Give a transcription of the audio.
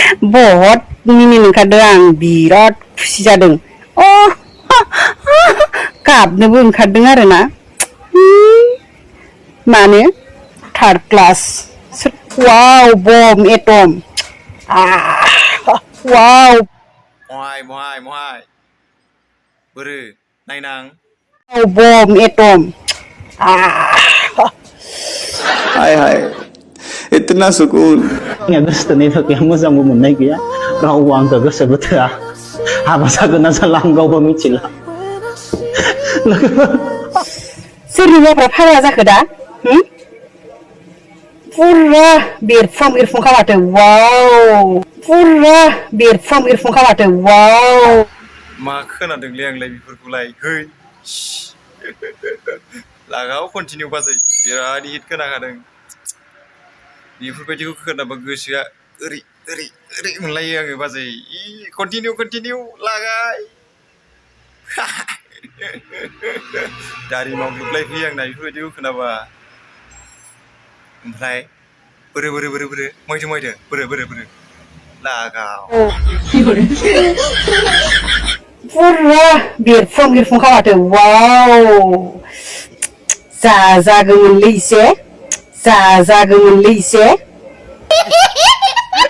बहुत मिनिनो ओंखारदों आं बिराद खुसि जादों गाबनोबो ओंखारदों आरोना मानो थार्ड क्लास वाव बम एटम वाव महाय बोरो नायनां बम एटम हाय इतना सुकून गोसोथोनायबो गैया मोजांबो मोननाय गैया रावबो आंखौ गोसोबो थोआ हाबा जागोन ना जाला आं गावबो मिथिला सोरनिबा फाग्ला जाखो दा पुरा बेरफुं खामाथो वाव पुरा बेरफुं खामाथो वाव मा खोनादोंलै आंलाय बेफोरखौलाय है लागाव कन्टिनिउ बाजै बिराद हिट खोनाखादों बेफोरबायदिखौ खोनाबा गोसोआ ओरै मोनलायो आङो बाजै कन्टिनिउ लागाय दारि मावजोबलायफैयो आंना बेफोरबायदिखौ खोनाबा ओमफ्राय बोरो मायदो बोरो लागाव पुरा बेरफुं खामाथो वाव जाजागौमोनलै इसे